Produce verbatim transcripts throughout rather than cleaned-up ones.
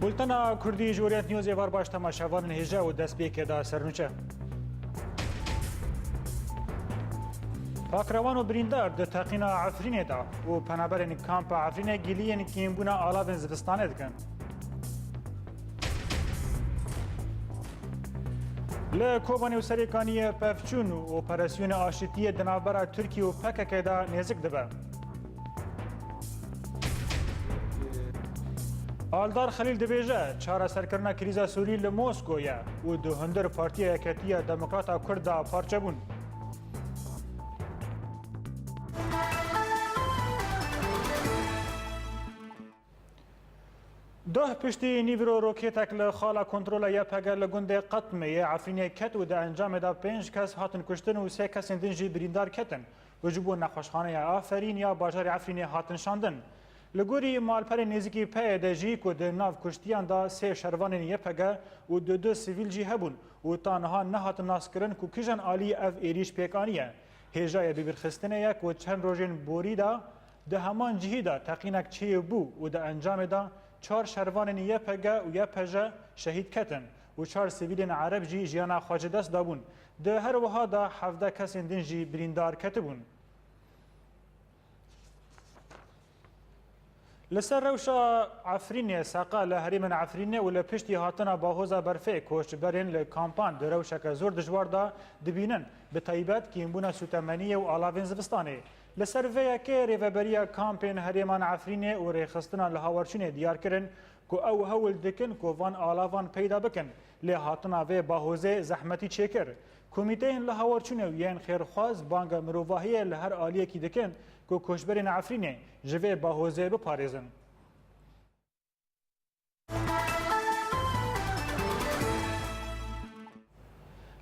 Bultena Kurdî ji Orient News ê var baş temaşevanên hêja û destpêkê de sernûçe. Pakrewan û birîndar di teqîna Efrînê de û penaberên kampa Efrînê giliyên kêmbûna alavên zivistanê dikin. Li Kobanê û Serêkaniyê pevçûn û operasyonê aşitiyê di navbera Tirkiye û P K K de nêzik dibe. Aldar Xelîl dibêje, çareserkirina krîza Sûrî li Mosko ye û di hundir Partiya Yeketiya Demokrata Kurd de parçebûn. Doh piştî nîvro roketek li xala kontrola Y P G li gundê Qetmê yê Efrînê ket û di encamê de pênc kes hatin kuştin û sê kesên din jî birîndar ketin û ji bo nexweşxaneya Aferîn ya bajarê Efrînê hatin şandin. Li gorî malperên nêzîkî P Y D jî ku di nav kuştiyan de sê şervanên Y P G û du du sivîl jî hebûn û ta niha nehatin naskirin ku kîjan alî ev êrîş pêk aniye. Hêjayê bibîrxistinê ye ku çend rojên borî de di heman cihî de teqînek çêbû û di encamê de çar şervanên Y P G û Y P J şehîd ketin û çar sivîlên Ereb jî jiyana xwe ji dest dabûn. Di her wiha de hevdeh kesên din jî birîndar ketibûn. Li ser rewşa Efrînê, Seqa li herêmên Efrînê û li piştî hatina bahoza berfê koçberên li kampan di rewşeke zor dijwar de dibînin, bi taybet kêmbûna sûtemeniyê û alavên zivistanê. Li ser vê yekê rêveberiya kampên herêman Efrînê û rêxistina li hawarçûnê diyar kirin ku ew hewl dikin ku van alavan peyda bikin, lê hatina vê bahozê zehmetî çêkir. Komîteyên li hawarçûnê û yên xêrxwaz banga mirovahiyê li her aliyekî dikin ku koçberên Efrînê ji vê bahozê biparêzin.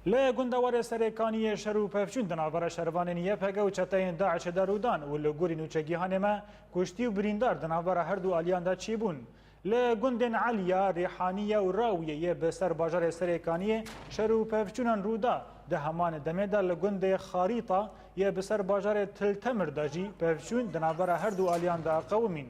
Li gundewarê Serêkaniyê şer û pevçûn di navbera şervanên Y P G û çeteyên DAIŞê de rû dan û li gorî nûçegihanê me kuştî û birîndar di navbera her du aliyan de çêbûn. Li gundên Eliya, Rêhaniye û Rawiyê yê bi ser bajarê Serêkaniyê şer û pevçûnan rû da. Di heman demê de li gundê Xarîta yê bi ser bajarê Til Temir de jî pevçûn di navbera her du aliyan de qewimîn.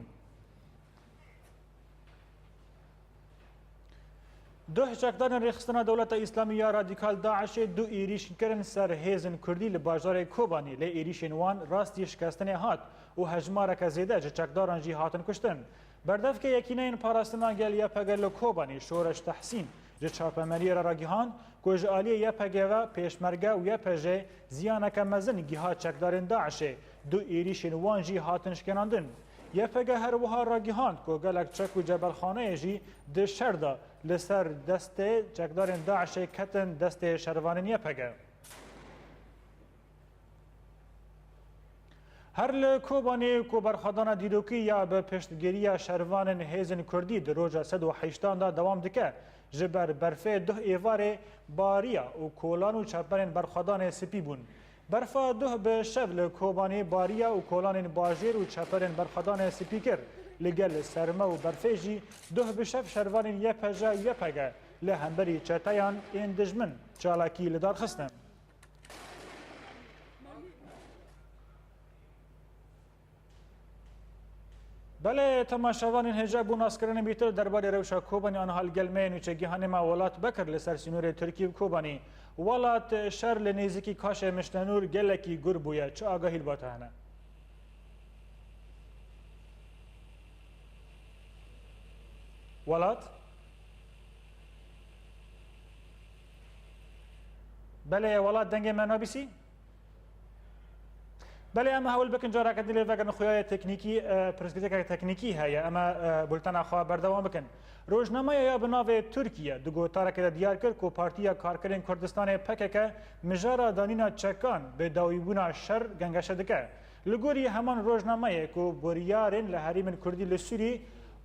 Duh çekdarên Rêxistina Dewleta Îslamî ya Radîkal DAIŞê du êrîş kirin ser hêzên Kurdî li bajarê Kobanê, lê êrîşên wan rastî şikestinê hat û hejmareke zêde ji çekdaran jî hatin kuştin. Berdevkê Yekîneyên Parastina Gel Y P G li Kobanê Şoreş Tehsîn ji çapemeniyê re ragihand ku ji aliyê Y P G ve pêşmerge û Y P J ziyaneke mezin giha çekdarên DAIŞê, du êrîşên wan jî hatin şkenandin. Y P G her wiha ragihand ku gelek çek û ceberxaneyê jî di şer de li ser destê çekdarên DAIŞê ketin destê şervanên Y P G. Her li Kobanê ku berxwedana dîrokî ya bi piştgiriya şervanên hêzên Kurdî di roja sed û heştan de dewam dike, ji ber berfê duh êvarê bariya û kolan û çeperên berxwedanê spî bûn. Berfa duh bi şev li Kobanê bariya û kolanên bajêr û çeperên berxwedanê spî kir. Li gel serme û berfê jî duh bi şev şervanên Y P J û Y P G li hemberî çeteyan ên dijmin çalakî li dar xistin. Belê, temaşevanên hêja bo naskirinê bîtir derbarê rewşa Kobanî aniha li gel me ye nûçegihanê me Welat Bekir li ser sînorê Tirkî bi Kobanî. Welat, şer li nêzîkî Kaşê Miştenûr gelekî gur bûye. Çi agahî li ba te hene? Welat? Belê, Welat, dengê me nabîsî? Belê, em hewl bikin careke din lê vegerin, xuya ye teknîkî, e, pirsgirêkeke teknîkî heye. Em ê, e, bultena xwe berdewam bikin. Rojnameya ya bi navê Tirkiye di gotarekê de diyar kir ku Partiya Karkerên Kurdistanê P K K mijara danîna çekan bi dawîbûna şer gengeşe dike. Li gorî heman rojnameyê ku biryarên li herêmên Kurdî li Sûrî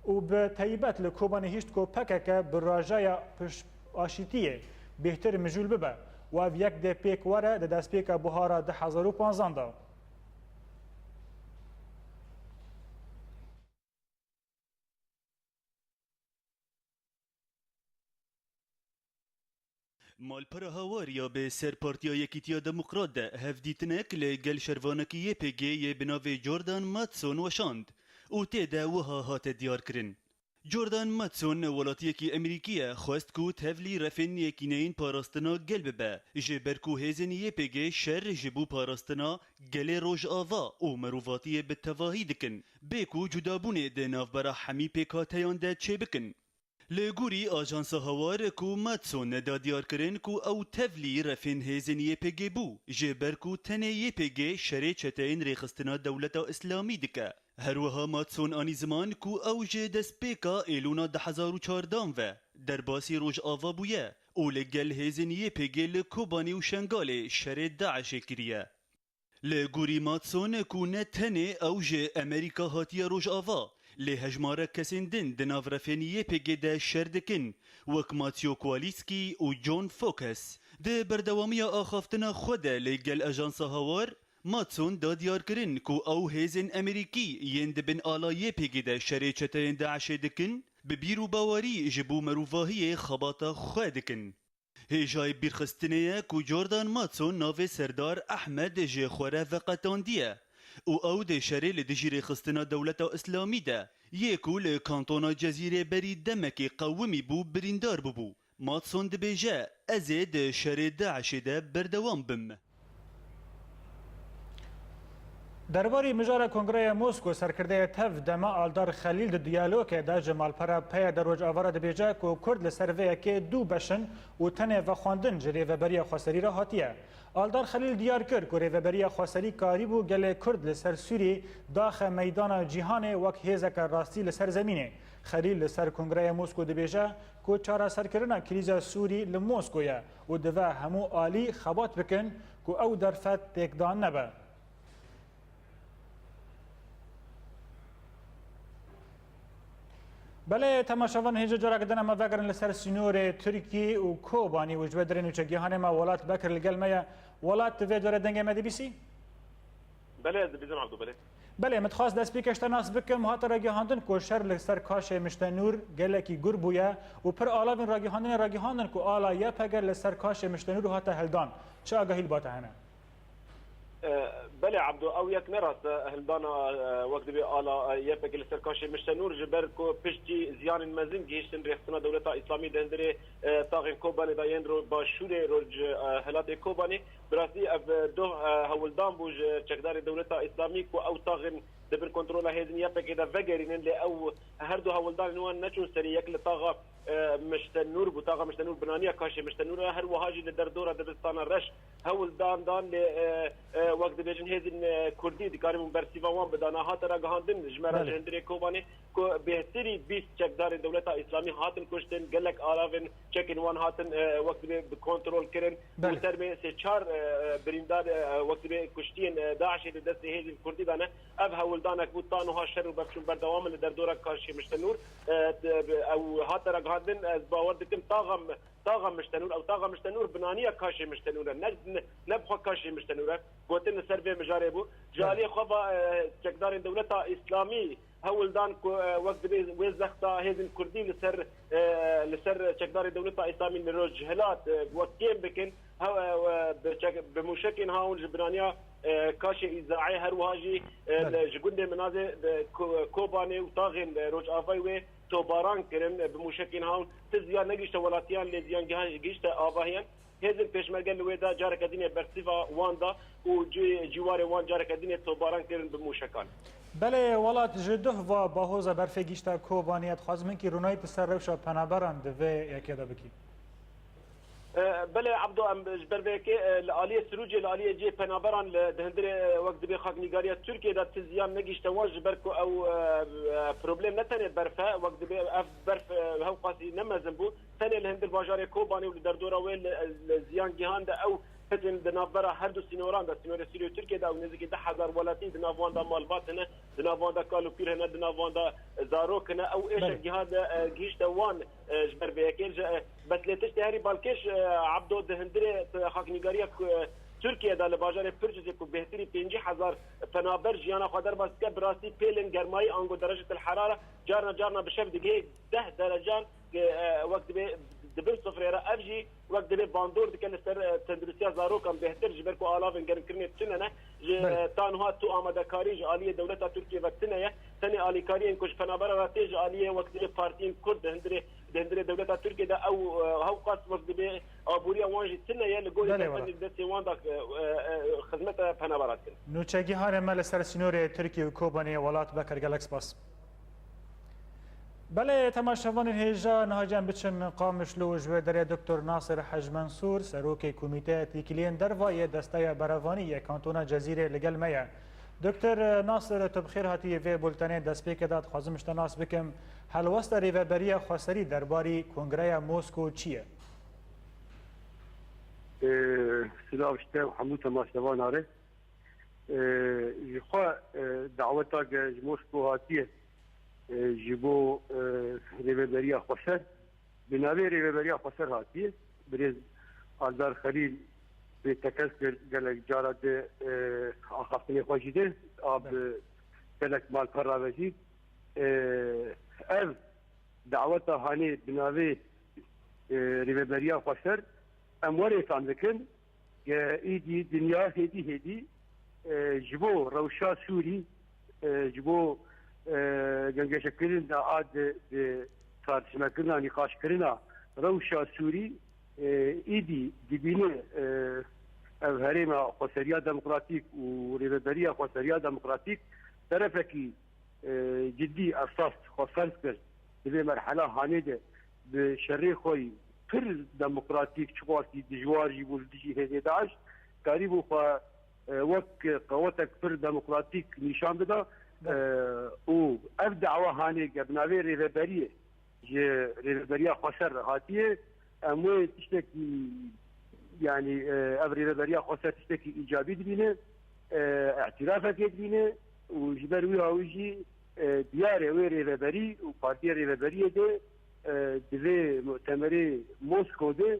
û bi taybet li Kobanê hişt ku P K K bi rajaya piş-, aşîtiyê bêhtir mijûl bibe û ev yek dê pêk were di destpêka buhara du hezar û panzdan de. Malpera Hawariya bi ser Partiya Yekîtiya Demokrat de hevdîtinek li gel şervanekî Y P G yê bi navê Jordan Matson weşand û tê de wiha hate diyarkirin. Jordan Matson, welatiyekî Amerîkî ye, xwest ku tevlî refên yekîneyên parastina gel bibe, ji ber ku hêzên Y P G şer ji bo parastina gelê Rojava û mirovatiyê bi tevahî dikin, bê ku cudabûnê di navbera hemî pêkhateyan de çêbikin. Li gorî Ajansa Hawar ku Matson da diyar kirin ku ew tevlî refên hêzên Y P G bû, ji ber ku tenê Y P G şerê çeteyên rêxistina Dewleta Îslamî dike. Her wiha Matson anî ziman ku ew ji destpêka Êlûna du hezar û çardan ve derbasî Rojava bûye û li gel hêzên Y P G li Kobanê û Şengalê şerê DAIŞê kiriye. Li gorî Matson ku ne tenê ew ji Amerîka hatiye Rojava, lê hejmarek kesên din di nav refên Y P G de şer dikin, wek Matthew Kowalski û John Fokas. Di berdewamiya axaftina xwe de li gel Ajansa Hawar, Matson da diyar kirin ku ew hêzên Amerîkî yên di bin ala Y P G de şerê çeteyên DAIŞê dikin, bi bîr û bawerî ji bo mirovahiyê xebata xwe dikin. Hêjayî bîrxistinê ye ku Jordan Matson navê Serdar Ehmed ji xwe re veqetandiye û ew di şerê li dijî rêxistina Dewleta Îslamî de yê ku li kantona Cezîrê berî demekê qewimî bû, birîndar bûbû. Matson dibêje, Ez ê di şerê DAIŞê de berdewam bim. Derbarî mijara Kongreya Mosko serkirdeyê tev dema Aldar Xelîl di diyalogê de ji malpera P Y D Rojava re dibêje ku Kurd li ser vê yekê du beş in û tenê vexwendin ji Rêveberiya Xweserî re hatiye. Aldar Xelîl diyar kir ku Rêveberiya Xweserî karîbû gelê Kurd li ser Sûrî daxe meydana cîhanê wek hêzeke rastî li ser zemînê. Xelîl li ser Kongreya Mosko dibêje ku çareserkirina krîza Sûrî li Mosko ye û divê hemû alî xebat bikin ku ew derfet têkdan nebe. Belê, temaşevan, hêja careke din em vegerin li ser sînorê Tirkî û Kobanî û ji we derê nûçegihanê me Welat Bekir li gel me ye. Welat, tu vê carê dengê me dibîsî? Belê, ez dibîzim, Abdû, belê. Belê, min dixwast destpêkê ji te nas bikim, hate ragihandin ku şer li ser Kaşê Miştenûr gelekî gur bûye û pir alavên ragihandinê ragihandin ku ala Y P G li ser Kaşê Miştenûr hate hildan. Çi agahî li ba te hene? E, belê Ebdo, ew yek ne rast e, hildana, e, wek dibê ala, e, Y P G li ser Kaşê Miştenûr, ji ber ku piştî ziyanên mezin gihîştin rêxistina Dewleta Îslamî di hundirê, e, taxên Kobanê de yên ro-, başûrê roj, e, hilatê Kobanê. Bi rastî ev, e, doh, e, hewldan bû ji çekdarê Dewleta Îslamî ku ew taxên di bin kontrola hêzên Y P G de vegerînin, lê ew her du hewldanên wan neçûn serî, yek li taxa, e, Miştenûr bû, taxa Miştenûr binaniya Kaşê Miştenûr e, her wiha jî li derdora dibistana Reş hewldan dan, lê, e, e, wek dibêjin hêzên, e, Kurdî dikaribûn bersîva wan bidana. Hate ragihandin ji me re Belê. ji hundirê Kobanê ku bêhtirî bîst çekdarên Dewleta Îslamî hatin kuştin, gelek alavên çekên wan hatin, e, wek dibê bi kontrol kirin û Belê. termê sê çar, e, e, birîndar, e, wek dibê kuştiyên, e, DAIŞê di destê hêzên Kurdî de ne. Ev hewldanek bû, ta niha şer û berçûn berdewam in li derdora Kaşê Miştenûr. E, di, bi, ew hate ragihandin, ez bawer dikim taxa, taxa Miştenûr, ew taxa Miştenûr binaniya Kaşê Miştenûr e, ne, ne, ne bi xwe Kaşê Miştenûr e. Gotin li ser vê mijarê bû. Ji Belê. aliyê xwe ve, e, çekdarên Dewleta Îslamî hewldan ku, e, wek dibê wê zexta hêzên Kurdî li ser, e, li ser çekdarê Dewleta Îslamî li Rojhilat, e, wek kêm bikin. Hew, e, e, bi çek-, bi mûşekên hawin ji binaniya, e, Kaşê Îzaê, her wiha jî, e, Belê. li, ji gundê Minazê, e, Ko-, Kobanê û taxên, e, Rojavayê wê tobaran kirin, e, bi mûşekên hawin. Ti ziyan negihişte welatiyan, lê ziyan giha-, gihişte avahiyan. Hêzên pêşmerge li wê de careke din ê bersîva wan da û cî-, cîwarê wan careke din ê tobaran kirin bi mûşekan. Belê, Welat, ji duh va bahoza berfê gihişte Kobanê, ez dixwazim hinkî rûnayî tu ser rewşa penaberan di vê yekê de bikî. E, belê, Ebdo, em ji ber vê yekê, e, li aliyê Sirûcê, li aliyê cihê penaberan li, di hundirê, e, wek dibê xaknîgariya Tirkiyê de ti ziyan negihişte wan, ji ber ku ew, e, e, problem ne tenê berf e, wek dibê ev berf, e, hewqasî ne mezin bû. Tenê li hundir bajarê Kobanê û li derdora wê li, li ziyan gihan de ew hitin di navbera her du sînoran de, sînorê Sûriyê û Tirkiyê de ew nêzîkî deh hezar welatî di nav wan de malbat hene, di nav wan de kal û pîr hene, di nav wan de zarok hene. Ew êşek Belê. gihan de, e, gihişte wan, e, ji ber vê yekê. Ji, e, bes lê tiştê herî balkêş, e, Ebdo, di hundirê, e, xaknîgariya ku, e, Tirkiyê de li bajarê Pircizê ku bêhtirî pêncî hezar penaber jiyana xwe derbas dike, bi rastî pêlên germayî ango derejet el herara carna carna bi şev digihê deh derecan, e, wek dibê di bin sifrê re, ev jî wek divê bandor dike li ser, e, tenduristiya zarokan bêhtir, ji ber ku alavên germkirinê tune ne. Ji, Belê. e, ta niha tu amadekarî ji aliyê dewleta Tirkiyê ve tune ye. Tenê alîkariyên ku ji penabera ve tê ji aliyê wek divê partiyên Kurd di hundirê, di hundirê dewleta Tirkiyê de ew, e, hewqas wek divê aboriya wan jî tune ye. Li gorî Belê, wela. Destê wan de, e, e, e, xizmeta penabera dikin. Nûçegîhanê me li ser sînorê Tirkiye û Kobanê welat Bekir, gelek spas. Belê, temaşevanên hêja, niha cem biçin Qamişlo û ji wê derê Doktor Nasir Hec Mensûr, serokê Komîteya Têkiliyên Derva yê Desteya Berevanî yê Kantona Cezîrê li gel me ye. Doktor Nasir, tu bi xêr hatî vê bultenê. Destpêkê de dixwazim ji te nas bikim, helwesta Rêveberiya Xweserî derbarî Kongreya Mosko çi ye? Ee, silav ji te û hemû temaşevan are. Ee, ji xwe, e, daweta ke ji Mosko hatiye, e, ji bo, e, Rêveberiya Xweser, bi navê Rêveberiya Xweser hatiye. Birêz Aldar Xelîl vê tekez kir, gelek cara di, e, axaftinê xwe jî de, a bi Evet. gelek malpera ve jî. E, ev daweta hanê bi navê, e, Rêveberiya Xweser, em werê fam dikin ke îdî dinya hêdî hêdî, e, ji bo rewşa Sûrî, e, ji bo, e, gengeşekirina a di, di tartişmekirina, nîqaşkirina rewşa Sûrî, e, îdî dibîne, e, ev herêma xweseriya demokratîk û rêveberiya xweseriya demokratîk terefekî, e, cidî esas xwe ferz kir, di vê merhela hanê de bi şerê xwe yî pir demokratîk, çiqasî dijwar jî bû li dijî hêzê DAIŞ, karîbû xwe, e, wek qewetek pir demokratîk nîşan bida. E, û ev dawa hanê ke bi navê rêveberiyê ji Rêveberiya Xweser re hatiye, em wê tiştekî, yanî, e, ev Rêveberiya Xweser tiştekî îcabî dibîne, e, îtirafekê dibîne û ji ber wî hawî jî, e, diyar e wê rêveberî û partiya rêveberiyê de, e, di vê mutemerê Mosko de,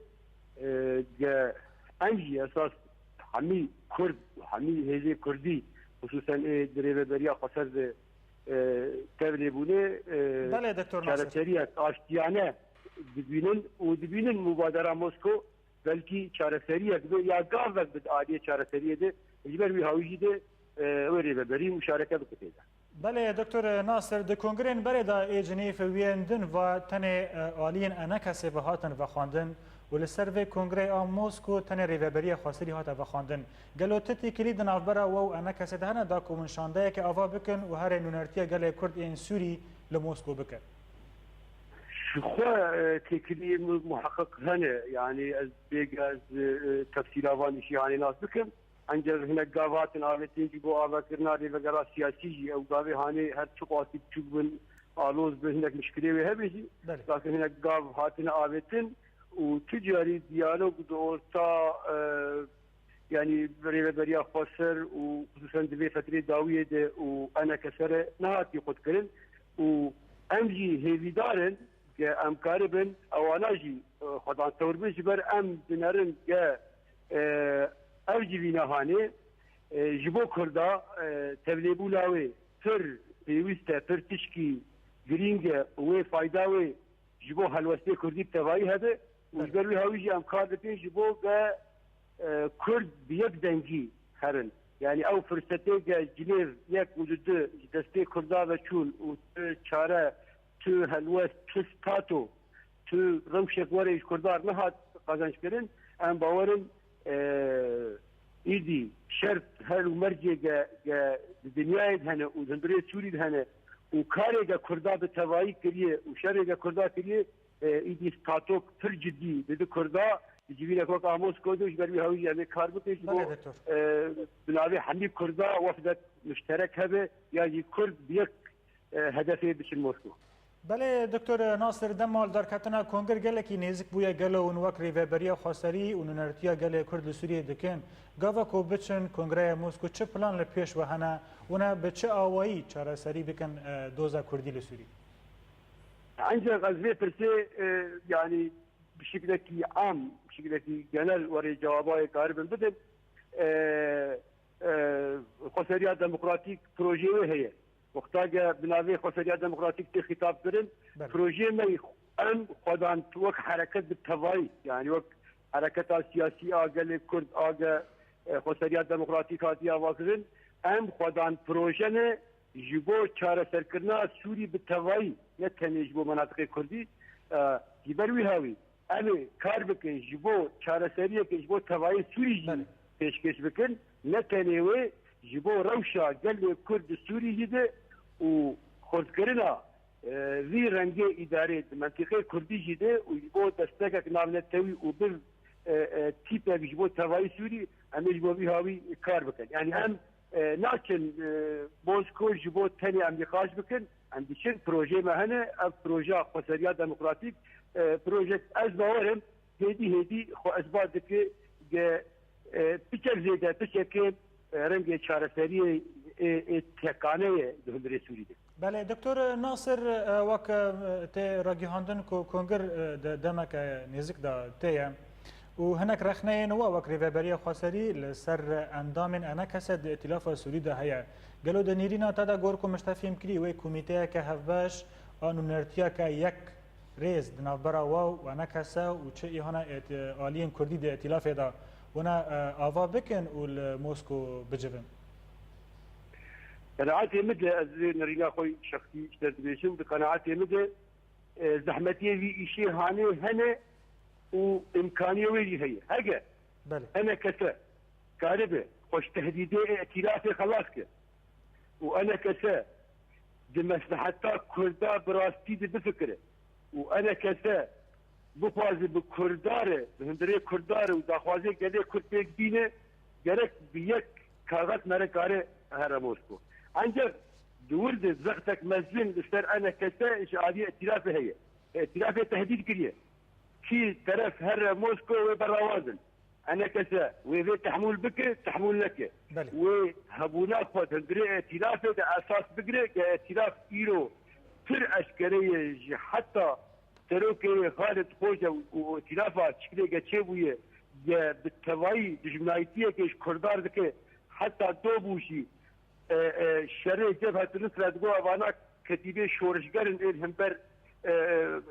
e, ge em jî esas hemî Kurd û hemî hêzê Kurdî, xisûsen ê di Rêveberiya Xweser de, e, tevlê bûne, e, Belê, Doktor Nasir. çareseriyek aştiyane dibînin û dibînin mubadera Mosko belkî çareseriyek be ya gavek be di aliyê çareseriyê de, ji ber wî hawî jî de, e, wê rêveberî muşareke bike tê de. Belê, Doktor Nasir, di kongreyên berê de ê Cinêfê wiyên din ve tenê, e, aliyên ENKS'ê ve hatin vexwendin û li ser vê kongreyê a Mosko tenê Rêveberiya Xweserî hate vexwendin. Gelo ti têkilî di navbera we û ENKS'ê de hene da ku hûn şandeyeke ava bikin û herê nûnertiya gelê Kurd ên Sûrî li Mosko bikin? Ji xwe, e, têkiliyê min muheqeq hene. Yanî ez bêga ez, e, tefsîra van îşî hanê nas bikim. Ancak hinek gav hatin avêtin ji bo avakirina rêvegera siyasî jî, ew gavê hanê her çiqasî biçûk bin, aloz bin, hinek mişkilê wê hebe jî, Belê. lakin hinek gav hatine avêtin û tu carî diyalog di orta, e, yanî Rêveberiya Xweser û xisûsen di vê fetrê dawiyê de û ENKS'ê re nehatiye qutkirin û em jî hêvîdar in ke em karibin ewana jî, e, xwedan tewr bin, ji ber em dinerin ke, e, ev civîna hanê, e, ji bo Kurda, e, tevlêbûna wê pir pêwîst e, pir tişkî girîng e û wê fayda wê ji bo helwestê Kurdî bi tevayî hebe û ji ber wî hawî jî em kar dikin ji bo ke, e, Kurd bi yek dengî herin. Yanî ew firsetê ke Cinêv yek û du du ji destê Kurda ve çûn û tu çare, tu helwest, tu stato, tu rewşek were ji Kurda re nehat qezenc kirin, em bawer in, e, îdî şert her û mercê ke, ke di dinyayê de hene û di hundirê Sûrî de hene û karê ke Kurda bi tevayî kiriye û şerê ke Kurda kiriye, e, îdî statok pir cidî didi Kurda, di civînek wek a Mosko de, ji ber wî hawî jî em ê kar bikin ji bo, Belê, doktor. e, bi navê hemî Kurda wefdek muşterek hebe, ya jî Kurd bi yek, e, hedefê biçin Mosko. Belê, doktor Nasir, dema li derketina kongir gelekî nêzik bûye. Gelo hûn wek Rêveberiya Xweserî û nûnertiya gelê Kurd li Sûriyê dikin, gava ku biçin kongreya Mosko, çi plan li pêş we hene? Hûn ê bi çi awayî çareserî bikin, e, doza Kurdî li Sûriyê? Ancak ez vê pirsê, e, yanî bi şiklekî am, bi şiklekî genel werê cewaba wê karibin bidim. E, e, Xweseriya Demokratîk projeyê wê heye. Wexta ke bi navê Xweseriya Demokratîk tê xîtab kirin, Belê. projeyê me yî Em xwedan wek hereket bi tevayî, yani wek hereketa siyasî a gelê Kurd a ge, e, Xweseriya Demokratîk hatiye avakirin, em xwedan proje ne ji bo çareserkirina Sûrî bi tevayî, ne tenê ji bo menatiqê Kurdî, e, ji ber wî hawî em ê kar bikin ji bo çareseriyeke ji bo tevayê Sûrî jî Belê. pêşkêş bikin, ne tenê wê ji bo rewşa gelê Kurd di Sûrî jî de û xurtkirina e, vî rengê îdarê di mentîqê Kurdî jî de û ji bo destekek navnetewî û bi, e, e, tîpek ji bo tevayî Sûrî em ê ji bo vî hawî kar bikin. Yani em, e, naçin, e, Mosko ji bo tenê em nîqaş bikin. Em diçin, projeyê me hene, ev projeya Xweseriya Demokratîk, e, projek ez bawerim hêdî hêdî xwe isbat dike, ge, e, piçek zêde, piçeke, e, rengê çareseriyê, ê, ê tekane ye di hundirê Sûrî de. Belê, Doktor Nasir, e, wek, e, tê ragihandin ku kongir, e, de demeke nêzik de tê ye û hinek rexneyên we wek Rêveberiya Xweserî li ser endamên enekese di Îtîlafa Sûrî de heye. Gelo di nêrîna te de gor ku min ji te fêm kirî wê komîteyeke hevbeş a nûnertiyeke yek rêz di navbera we û enekese û çi îhana êt-, aliyên Kurdî di Îtîlafê de wina, e, ava bikin û li Mosko bicivin? Qenaetê min de, ez vê nerîna xwe şexsî ji te dibêjim, di qenaetê min de, e, zehmetiyê vî îşê hanê hene û îmkaniyê wê jî heye. Hege Belê. enekese karibe xwe ji tehdîdê ê îtîlafê xelas ke û enekese di mesleheta Kurda bi rastî de bifikire û enekese bixwaze bi Kurda re, bi hundirê Kurda re û daxwazê gelê Kurd pêk bîne, gerek bi yek kaxez mere kare here Mosko. Ancak di wir de zextek mezin li ser enekese ji aliyê îtîlafê heye. Îtîlafê tehdîd kiriye. Kî teref here Mosko wê berrawazin. Enekese wê vê tehmûl bike, tehmûl neke. Belê. Wê hebûna xwe di hundirê îtîlafê de esas bigire, ke îtîlaf îro pir eşkere ye, ji heta serokê Xalid Xoca û îtîlafa çikilê ge çêbûye, ge bi tevayî dijminayîtiyeke ji Kurdan dike, heta do bû jî, e, e, şerê Cebhetun Nusra digo evana ketîbê şorişger in ên hember, e, e,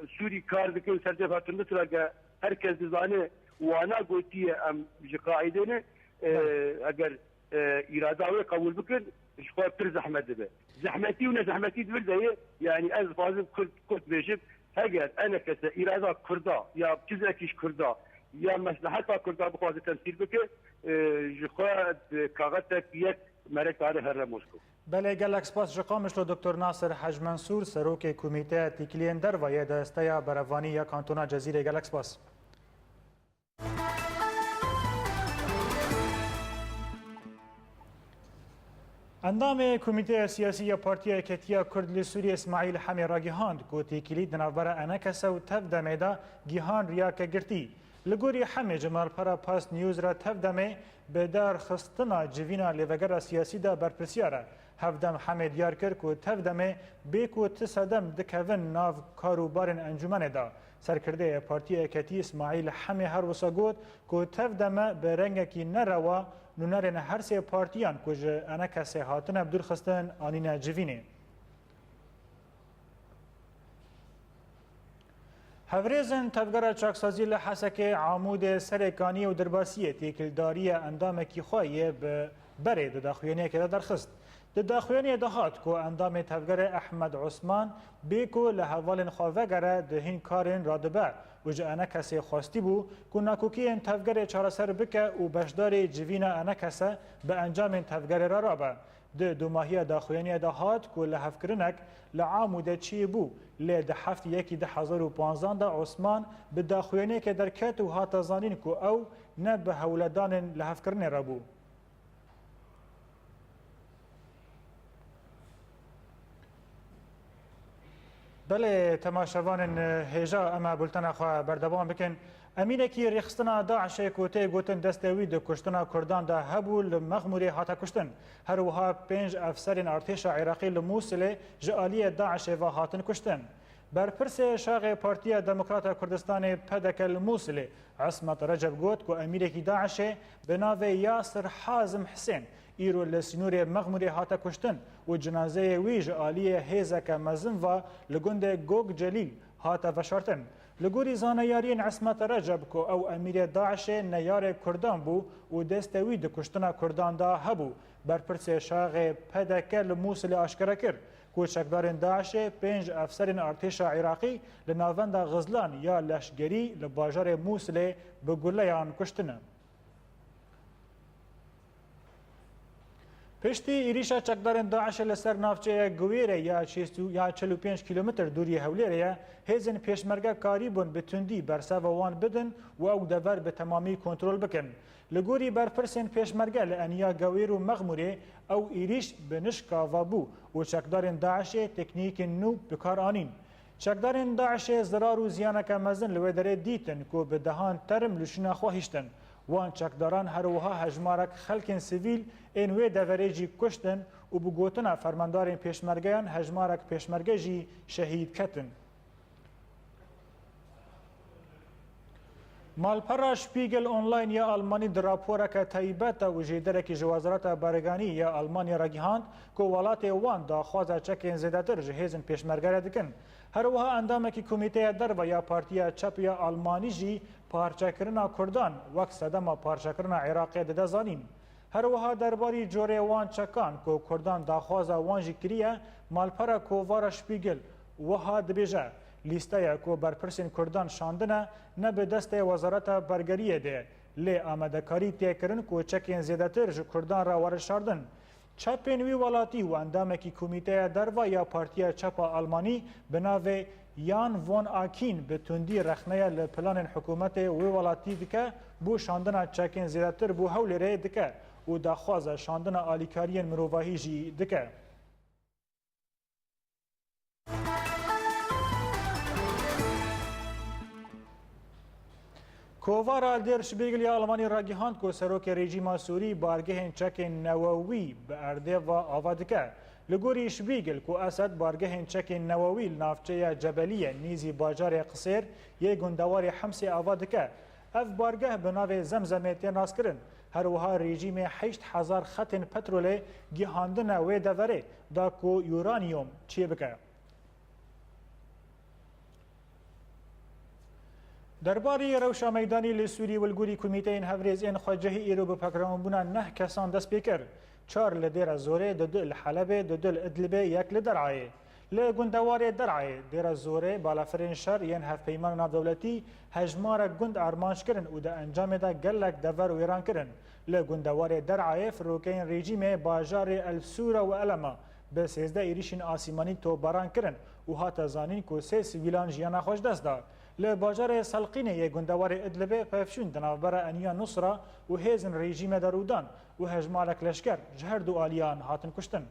Sûrî kar dikin ser Cebhetun Nusra, ge her kes dizane wana gotiye em ji qaîdê ne, e, Belê. eger, e, îrada wê qebûl bikin, ji xwe pir zehmet dibe. Zehmetî û nezehmetî di vir de ye, yani ez dixwazim Kurd, Kurd bêjim, heger enekese îrada Kurda ya cizekî ji Kurda ya mesleheta Kurda bixwaze temsîl bike, e, ji xwe di kaxetek yek mere kare here Mosko. Belê, gelek spas ji Qamişlo Doktor Nasir Hec Mensûr, serokê Komîteya Têkiliyên Derve yê Desteya Berevanî ya Kantona Cezîrê. Gelek spas. Endamê Komîteya Siyasî ya Partiya Yeketiya Kurd li Sûriyê Îsmaîl Hemê ragihand ku têkilî di navbera enekese û tev demê de gihan riyake girtî. Li gorî Hemê ji malpera Past News re tev demê bi derxistina civîna lêvegera siyasî de berpirsiyar e. Hevdem Hemê diyar kir ku tev demê bê ku ti sedem dikevin nav kar û barên encûmenê de. Serkirdeyê Partiya Yeketî Îsmaîl Hemê her wisa got ku tev deme bi rengekî nerewa nûnerên her sê partiyan ku ji enekesê hatine bi dûr xistin anîne civînê. Hevrêzên Tevgera Çaksazî li Hesekê, Amûdê, Serêkaniyê û Dirbasiyê têkildariya endamekî xwe yê bi berê di daxuyaniyekê de derxist. Di daxuyaniyê de hat ku endamê Tevgerê Ehmed Osman bê ku li hevalên xwe vegere di hîn karên radibe û ji enekesê xwestî bû ku nakokiyên Tevgerê çareser bike û beşdarî civîna enekese bi encamên Tevgerê re rabe. Di domahiya daxuyaniyê de hat ku lihevkirinek li Amûdê çêbû, lê di heftê yekê du hezar û panzdeh de Osman bi daxuyaniyekê derket û hate zanîn ku ew ne bi hewledanên lihevkirinê re bû. Belê, temaşevanên hêja, em ê bultena xwe berdewam bikin. Emînekî rêxistina DAIŞê ku tê gotin destê wî di kuştina Kurdan de hebû, li Mexmûrê hate kuştin. Her wiha pênc efserên artêşa Iraqî li Mûsilê ji aliyê DAIŞê ve hatin kuştin. Berpirsê şaxê Partiya Demokrata Kurdistanê, P D K, li Mûsilê, Ismet Recep, got ku emîrekî DAIŞê bi navê Yasir Hazim Hisên îro li sînorê Mexmûrê hate kuştin û cinazeyê wî ji aliyê hêzeke mezin ve li gundê Gog Celîl hate veşartin. Li gorî zaneyariyên Esmet Receb ku ew emîrê DAIŞê neyarê Kurdan bû û destê wî di kuştina Kurdan de hebû, berpirsê şaxê P D K li Mûsilê aşkere kir ku çekdarên DAIŞê pênc efserên artêşa Iraqî li navenda Xizlan ya leşgerî li bajarê Mûsilê bi guleyan kuştine. Piştî êrîşa çekdarên DAIŞê li ser navçeya Guwêrê ya şêst û, ya çil û pênc kîlometr dûriyê Hewlêrê ye, hêzên pêşmerge karîbûn bi tundî berseva wan bidin û ew dever bi temamî kontrol bikin. Li gorî berpirsên pêşmerge li eniya Gewêr û Mexmûrê ew êrîş bi nişka ve bû û çekdarên DAIŞê teknîkên nû bi kar anîn. Çekdarên DAIŞê zirar û ziyaneke mezin li wê derê dîtin ku bi dehan term li şûna xwe hiştin. Wan çekdaran her wiha hejmarek xelkên sivîl ên wê deverê jî kuştin û bi gotina fermandarên pêşmergeyan hejmarek pêşmerge jî şehîd ketin. Malpera Spiegel Online ya Almanî di raporeke taybet de û jêderekî ji Wezareta Berganî ya Almanyê re gihand ku welatê wan daxwaza çekên zêdetir ji hêzên pêşmerge re dikin. Her wiha endamekî Komîteya Derve ya Partiya Çep ya Almanî jî parçekirina Kurdan wek sedema parçekirina Iraqê dide zanîn. Her wiha derbarî corê wan çekan ku Kurdan daxwaza wan jî kiriye, malpera Kovara Spiegel wiha dibêje, lîsteya ku berpirsên Kurdan şandine ne bi destê Wezareta Bergeriyê de, lê amadekarî tê kirin ku çekên zêdetir ji Kurdan re were şardin. Çepên wî welatî û endamekî Komîteya Derve ya Partiya Çep a Almanî bi navê Jan von Akin bi tundî rexneya li planên hikûmetê wê welatî dike bo şandina çekên zêdetir bo Hewlêrê dike û daxwaza şandina alîkariyên mirovahî jî dike. Kovara Der Spiegel ya Almanî ragihand ku serokê rejîma Sûrî bargehên çekên newewî bi erdê ve ava dike. Li gorî Spiegel ku Esed bargehên çekên newewî li navçeya Cebeliye nêzî bajarê Qisêr yê gundewarê Hemsê ava dike. Ev bargeh bi navê Zemzemê tê naskirin. Her wiha rejîmê heşt hezar xetên petrolê gihandine wê deverê da ku uranyum çêbike. Derbarî rewşa meydanî li Sûrî û li gorî Komîteyên Hevrêz ên Xwecehî îro bi pekranbûna neh kesan dest pê kir. Çar li Dêra Zorê, dudu li Helebê, dudu li Idlibê, yek li Derayê. Li gundewarê Derayê, Dêra Zorê, balafirên şer yên Hevpeyman Navdewletî hejmarek gund armanc kirin û di encamê de gelek dever wêran kirin. Li gundewarê Derayê firokeyên rejîmê bajarê El Sûra û Elema bi sêzdeh êrîşên asîmanî topbaran kirin û hate zanîn ku sê sivîlan jiyana xwe ji dest da. Li bajarê Selqînê yê gundewarê Idlibê pevçûn di navbera Eniya Nusra û hêzên rejîmê de rû dan û hejmarek leşker ji her du aliyan hatin kuştin.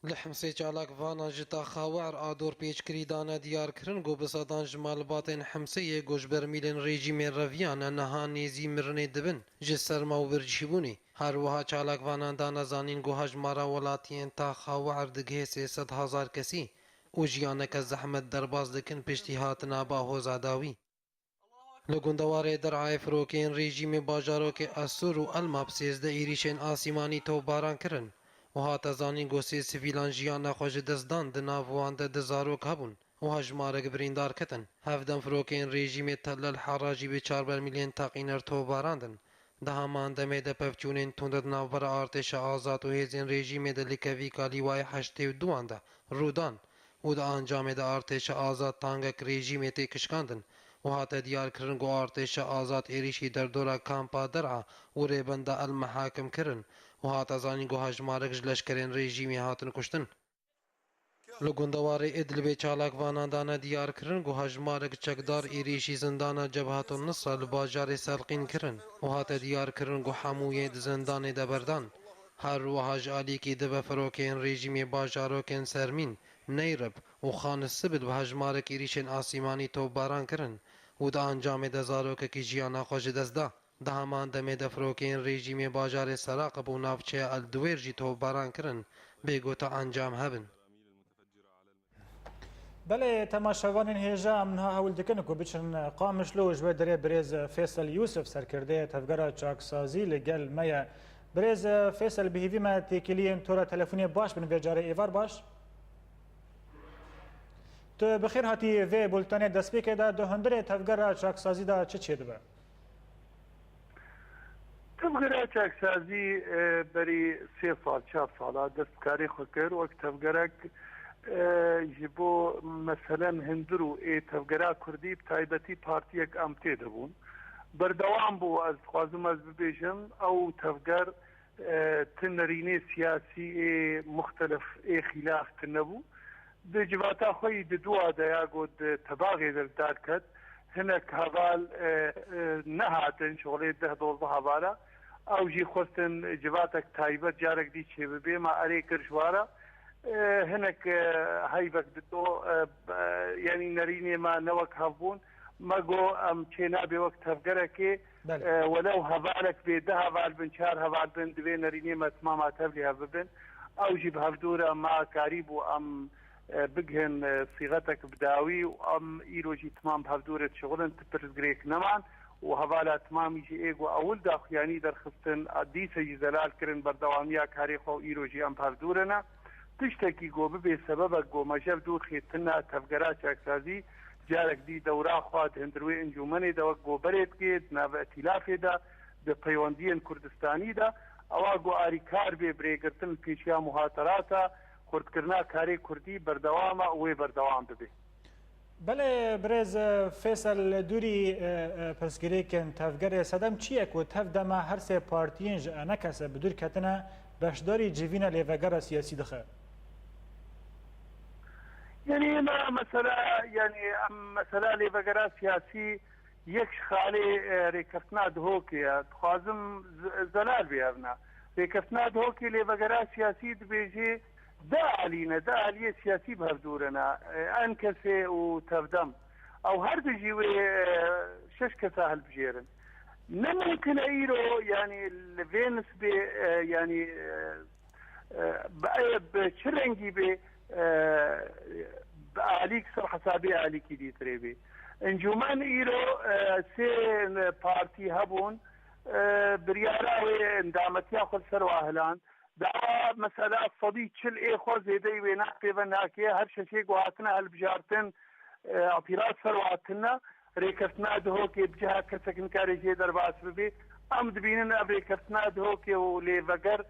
Li Himsê çalakvanan ji taxa We'r a dorpêçkirî dane diyar kirin ku bi sedan ji malbatên Himsê yê ku ji bermîlên rejîmê reviyane niha nêzî mirinê dibin ji serma û bircîbûnê. Her wiha çalakvanan dane zanîn ku hejmara welatiyên taxa We'r digihê sê sed hezar kesî û jiyaneke zehmet derbas dikin piştî hatina ba hoza dawî. Li gundewarê Derayê firokeyên rejîmê bajarokê Esûr û Elma bi sêzdeh êrîşên asîmanî topbaran kirin û hate zanîn ku sê sivîlan jiyana xwe ji dest dan, di nav wan de du zarok hebûn û hejmarek birîndar ketin. Hevdem firokeyên rejîmê Tellel Herra jî bi çar bermîlên teqîner topbarandin. Di heman demê de pevçûnên tund di navbera artêşa azad û hêzên rejîmê de li kevîka Lîwayê heştê û duan de rû dan û di encamê de artêşa azad tankek rejîmê tê kişkandin û hate diyarkirin ku artêşa azad êrîşî derdora kampa Der'a û rêbenda El Mehakim kirin û hate zanîn ku hejmarek ji leşkerên rejîmê hatin kuştin. Li gundewarê Idlibê çalakvanan dane diyarkirin ku hejmarek çekdar êrîşî zindana Cebhetun Nusra li bajarê Selqîn kirin û hate diyarkirin ku hemû yê di zindanê de berdan. Her wiha ji alîkî dibe firokeyên rejîmê bajarokên Sermîn, Neyrib û Xan Sibil bi hejmarek êrîşên asîmanî topbaran kirin û di encamê de zarokekî jiyana xwe ji dest da. Di heman demê de firokeyên rejîmê bajarê Seraqib û navçeya El Diwêr jî topbaran kirin, bêguta encam hebin. Belê, temaşevanên hêja, em niha hewl dikin ku biçin Qamişlo û ji wê derê birêz Fêsel Yûsif, serkirdeyê Tevgera Çaksazî, li gel me ye. Birêz Fêsel, bi hêvî me têkiliyên tora telefonê baş bin, vê carê êvar baş. Tu bi xêr hatî vê bultenê. Destpêkê de di hundirê tevgera çaksazî de çi çêdibe? Tevgera çaksazî, e, berî sê sal, çar sala dest bi karê xwe kir. Wek tevgerek, e, ji bo meselen hundir û ê tevgera kurdî, bi taybetî partiyek em tê de bûn. Berdewam bû, ez dixwazim ez bibêjim, ew tevger, e, ti nerînê siyasî ê muxtelif, ê xîlaf tune bû. Di civata xwe yî di dua de ya ku di tebaxê de li dar ket, hinek heval, e, e, nehatin, şixulê deh dozdeh hevala. Ew jî xwestin civatek taybet carek dî çêbibe, me erê kir ji we re. E, hinek, e, heyvek dito, e, e, yanî nerînê me ne wek hev bûn. Me got, em çê nabe wek tevgerekê, Belê. e, welew hevalek bê, deh heval bin, çar heval bin, divê nerînê me timama tevlî hev bibin. Ew jî bi hevdû re me karîbû em, e, bigihin, e, sîxetek bi dawî û em îro jî timam bi hevdû re dişixulin, ti pirsgirêk neman û hevala timamî jî ê ku ewil daxuyanî derxistin, a dîse jî zelal kirin berdewamiya karê xwe û îro jî em bi hevdû re ne. Tiştekî ku bibê sebebek ku me ji ev dûr xêtine tevgera çaksazî, carek dî dewra xwe di hundir wê encûmenê de wek goberê dike, di nav îtîlafê de, di peywendiyên Kurdistanî de, ewa ku arîkar bê bi rêgirtin li pêşiya muhaterata, xurtkirina karê kurdî berdewam e û wê berdewam bibe. Belê birêz, e, Fêsel, li dûrî, e, e, pirsgirêkên tevgerê sedem çi ye ku tev dema her sê partiyên ji enekese bi dûr ketine beşdarî civîna lêvegera siyasî dixe? Yanî me mesela, yanî em mesela lêvegera siyasî yek ji xalê, e, rêkeftina Dihokê ye. Dixwazim z-, zelal bê ev ne. Rêkeftina Dihokê lêvegera siyasî dibêjê du alî ne, du aliyê siyasî bi hev dû re ne. E, ENKSê û Tevdem. Ew her du jî wê, e, şeş kesa hilbijêrin. Ne mumkin e îro, yanî li vê nisbê, e, yanî, e, e, bi, bi çi rengî bê, e, bi alîk ser hesabê alîkî dîtirê bê. Encûmen îro, e, sê partî hebûn, e, biryara wê endametiya xwe li ser wa hiland. Dawa mesela sedî çil ê xwe zêdeyî wê ne pê ve nake, her şeşê ku hatine hilbijartin, e, îtîraz ser wa hatine, rêkeftina Dihokê bi ciha kesek nikare jê derbas bibê. Em dibînin ev rêkeftina Dihokê û lêveger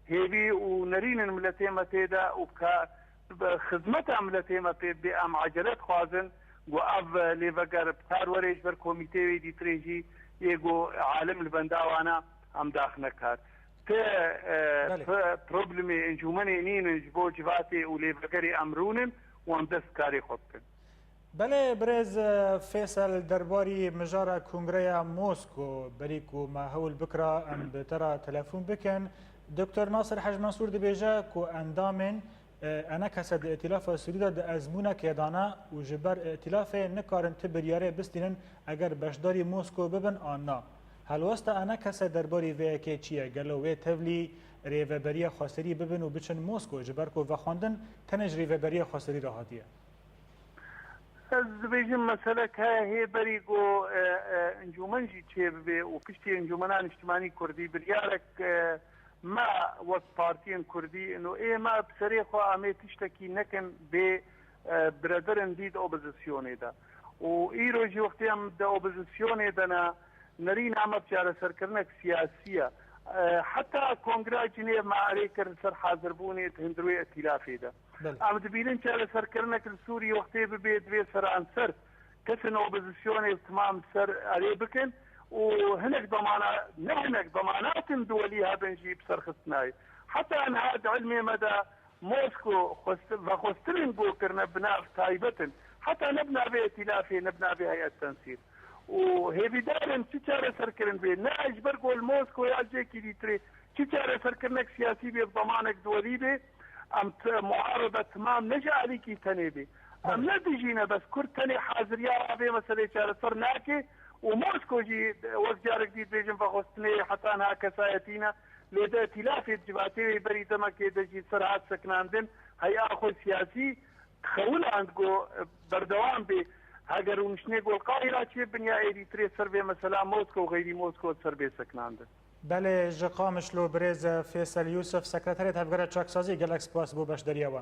hêvî û nerînin miletê me tê de û ka bi xizmeta miletê me pê bê, em ecele dixwazin ku ev lêveger bi kar were ji ber komîteyê wê dîtirê jî yê ku alim li benda wan e, em daxine kar. Ti, e, Belê. p-, problemê encûmenê nînin ji bo civatê û lêvegerê em rûnin û em dest karê xwe bikin. Belê, birêz, e, Fêsel, derbarî mijara Kongreya Mosko, berî ku me hewl bikira em bi te re telefon bikin, Doktor Nasir Hec Mensûr dibêje ku endamên, e, enekese di Îtîlafa Sûrî de di ezmûnekê de ne û ji ber îtîlafê nikarin ti biryarê bistînin eger beşdarî Mosko bibin an na. Helwesta enekese derbarî vê yekê çi ye? Gelo wê tevlî rêveberiya xweserî bibin û biçin Mosko, ji ber ku vexwendin tenê ji rêveberiya xweserî re hatiye? Ez dibêjim, meselek heye hê berî ku, e, e, encûmen jî çêbibe û piştî Encûmena Niştimanî Kurdî biryarek, e, me wek partiyên Kurdî, ino ê me bi serê xwe em ê tiştekî nekin bê, e, birederên dî di opozisyonê de. Û îro jî wextê em di opozisyonê de ne, nerîna me bi çareserkirinek siyasî ye. E, heta Kongra Cinêv me erê kir li ser hazirbûnê di hundirê îtîlafê de. Belê. Em dibînin çareserkirinek li Sûriyê wextê bibe, divê seranser kesên opozisyonê bi timam ser erê bikin û hinek demana-, ne hinek, demanatên duwelî hebin jî bi serxistinayê. Heta niha di ilmê me de Mosko xwest-, vexwestinên ku kirine bi nav taybet in. Heta ne bi navê îtîlafê, ne bi navê heyet tensîr. Û hêvîdar in çi çareserkirin bê. Ne ji ber ku li Mosko ya cêkî dîtirê çi çareserkirinek siyasî bê, bi zemanek duwelî bê. Em t-, muarebe timam ne ji alîkî tenê bê. Em Belê. ne dijî ne bes Kurd tenê haziriya vê meselê çareser nake û Mosko jî wek carek dî dibêjin vexwestinê heta niha kesayetî ne. Lê di îtîlafê di civatê wê berî demekê de jî ser hat sekinandin, heya xwe siyasî dixewiland ku berdewam bê. Heger rûniştinê ku li Qahîra çêbin ya êdîtirê ser vê mesela Mosko û xeyrî Mosko ser bê sekinandin. Belê, ji Qamişlo birêz Fêsel Yûsif, sekreterê Tevgera Çaksazî, gelek spas bo beşdariya we.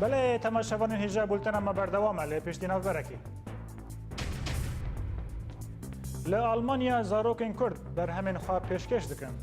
Belê, temaşevanên hêja, bultena me berdewam e, lê piştî navberekî. Li Almanya zarokên Kurd berhemên xwe pêşkêş dikin.